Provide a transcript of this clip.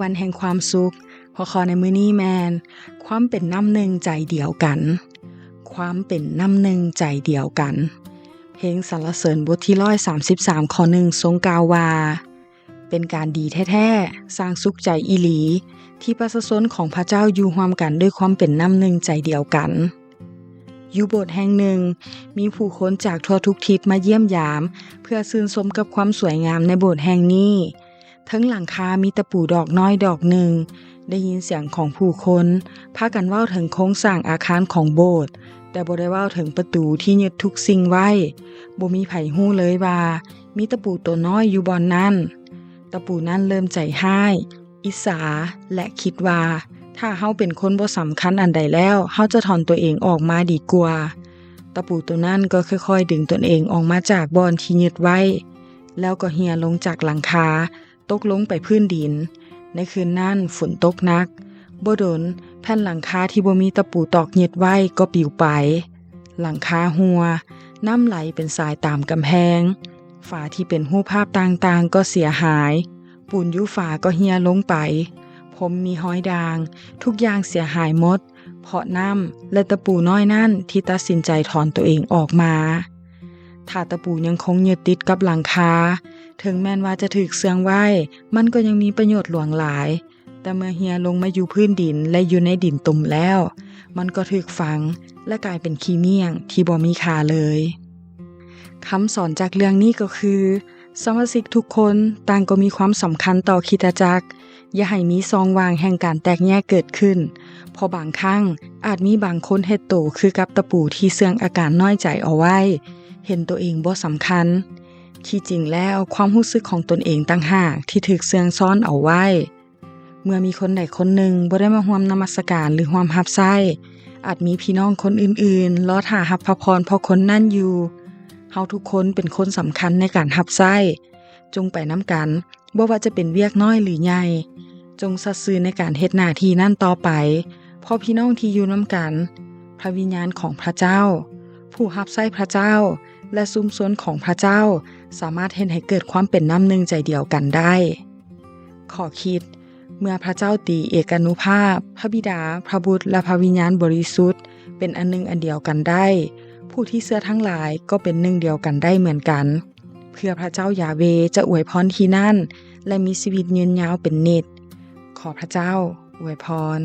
ວັນແຫ່ງຄວາມສຸກ. ຫົວຂໍ້ໃນມື້ນີ້ແມ່ນ ຄວາມເປັນນ້ຳໜຶ່ງໃຈດຽວກັນ. ຄວາມເປັນນ້ຳໜຶ່ງໃຈດຽວກັນ. ເພງສັນລະເສີນບົດທີຮ້ອຍສາມສິບສາມ ຂໍ້ໜຶ່ງ ຊົງກ່າວວ່າ ເປັນການດີແທ້ໆ, ສ້າງສຸກໃຈອີ່ຫຼີ ທີ່ປະຊາຊົນຂອງພະເຈົ້າຢູ່ຮ່ວມກັນດ້ວຍຄວາມເປັນນ້ຳໜຶ່ງໃຈດຽວກັນ. ຢູ່ໂບດແຫ່ງໜຶ່ງ, ມີຜູ້ຄົນຈາກທົ່ວທຸກທິດມາຢ້ຽມຢາມ ເພື່ອຊື່ນຊົມກັບຄວາມສວຍງາມໃນໂບດແຫ່ງນີ້. ເທິງຫຼັງຄາມີຕະປູດອກນ້ອຍດອກໜຶ່ງ. ໄດ້ຍິນສຽງຂອງຜູ້ຄົນພາກັນເວົ້າເຖິງໂຄງສ້າງອາຄານຂອງໂບດ, ແຕ່ບໍ່ໄດ້ເວົ້າເຖິງປະຕູທີ່ຍຶດທຸກສິ່ງໄວ້. ບໍ່ມີໃຜຮູ້ເລີຍວ່າມີຕະປູຕົວນ້ອຍຢູ່ບ່ອນນັ້ນ. ຕະປູນັ້ນເລີ່ມໃຈຮ້າຍ, ອິດສາ ແລະ ຄິດວ່າ ຖ້າເຮົາເປັນຄົນບໍ່ສຳຄັນອັນໃດແລ້ວ, ເຮົາຈະຖອນຕົວເອງອອກມາດີກວ່າ. ຕະປູຕົວນັ້ນກໍຄ່ອຍໆດຶງຕົນເອງອອກມາຈາກບ່ອນທີ່ຍຶດໄວ້, ແລ້ວກໍເຮ່ຍລົງຈາກຫຼັງຄາ, ຕົກລົງໄປພື້ນດິນ. ໃນຄືນນັ້ນຝົນຕົກໜັກ. ບໍ່ດົນ, ແຜ່ນຫຼັງຄາທີ່ບໍ່ມີຕະປູຕອກຍຶດໄວ້ກໍປິວໄປ. ຫຼັງຄາຮົ່ວ, ນ້ຳໄຫຼເປັນສາຍຕາມກຳແພງ. ຝາທີ່ເປັນຮູບພາບຕ່າງໆກໍເສຍຫາຍ. ປູນຢູ່ຝາກໍເຮ່ຍລົງໄປ. ພົມມີຮອຍດ່າງ. ທຸກຢ່າງເສຍຫາຍໝົດ ເພາະນ້ຳ ແລະ ຕະປູນ້ອຍນັ້ນທີ່ຕັດສິນໃຈຖອນຕົວເອງອອກມາ. ຖ້າຕະປູຍັງຄົງຍຶດຕິດກັບຫຼັງຄາ, ເຖິງແມ່ນວ່າຈະຖືກເຊື່ອງໄວ້, ມັນກໍຍັງມີປະໂຫຍດຫຼວງຫຼາຍ. ແຕ່ເມື່ອເຮ່ຍລົງມາຢູ່ພື້ນດິນ ແລະ ຢູ່ໃນດິນຕຸ່ມແລ້ວ, ມັນກໍຖືກຝັງ ແລະ ກາຍເປັນຂີ້ມ້ຽງທີ່ບໍ່ມີຄ່າເລີຍ. ຄຳສອນຈາກເລື່ອງນີ້ກໍຄື ສະມາຊິກທຸກຄົນຕ່າງກໍມີຄວາມສຳຄັນຕໍ່ຄຣິສຕະຈັກ. ຢ່າໃຫ້ມີຊ່ອງວ່າງແຫ່ງການແຕກແຍກເກີດຂຶ້ນ, ເພາະບາງຄັ້ງອາດມີບາງຄົນເຮັດໂຕຄືກັບຕະປູທີ່ເຊື່ອງອາການນ້ອຍໃຈເອົາໄວ້, ເຫັນຕົວເອງບໍ່ສຳຄັນ. ທີ່ຈິງແລ້ວ, ຄວາມຮູ້ສຶກຂອງຕົນເອງຕ່າງຫາກທີ່ຖືກເຊື່ອງຊ້ອນເອົາໄວ້. ເມື່ອມີຄົນໃດຄົນໜຶ່ງບໍ່ໄດ້ມາຮ່ວມນະມັດສະການ ຫຼື ຮ່ວມຮັບໃຊ້, ອາດມີພີ່ນ້ອງຄົນອື່ນໆລໍຖ້າຮັບພະພອນເພາະຄົນນັ້ນຢູ່. ເຮົາທຸກຄົນເປັນຄົນສຳຄັນໃນການຮັບໃຊ້. ຈົ່ງໄປນຳກັນ, ບໍ່ວ່າຈະເປັນວຽກນ້ອຍ ຫຼື ໃຫຍ່. ຈົ່ງສັດຊື່ໃນການເຮັດໜ້າທີ່ນັ້ນຕໍ່ໄປ, ເພາະພີ່ນ້ອງທີ່ຢູ່ນຳກັນ, ພະວິນຍານຂອງພະເຈົ້າ, ຜູ້ຮັບໃຊ້ພະເຈົ້າ ແລະ ຊຸມຊົນຂອງພະເຈົ້າ ສາມາດເຮັດໃຫ້ເກີດຄວາມເປັນນ້ຳໜຶ່ງໃຈດຽວກັນໄດ້. ຂໍ້ຄິດ, ເມື່ອພະເຈົ້າຕີເອການຸພາບ, ພະບິດາ, ພະບຸດ ແລະ ພະວິນຍານບໍລິສຸດ ເປັນອັນໜຶ່ງອັນດຽວກັນໄດ້, ຜູ້ທີ່ເຊື່ອທັງຫຼາຍກໍເປັນໜຶ່ງດຽວກັນໄດ້ເໝືອນກັນ, ເພື່ອພະເຈົ້າຢາເວຈະອວຍພອນທີ່ນັ້ນ ແລະ ມີຊີວິດຍືນຍາວເປັນນິດ. ຂໍພະເຈົ້າອວຍພອນ.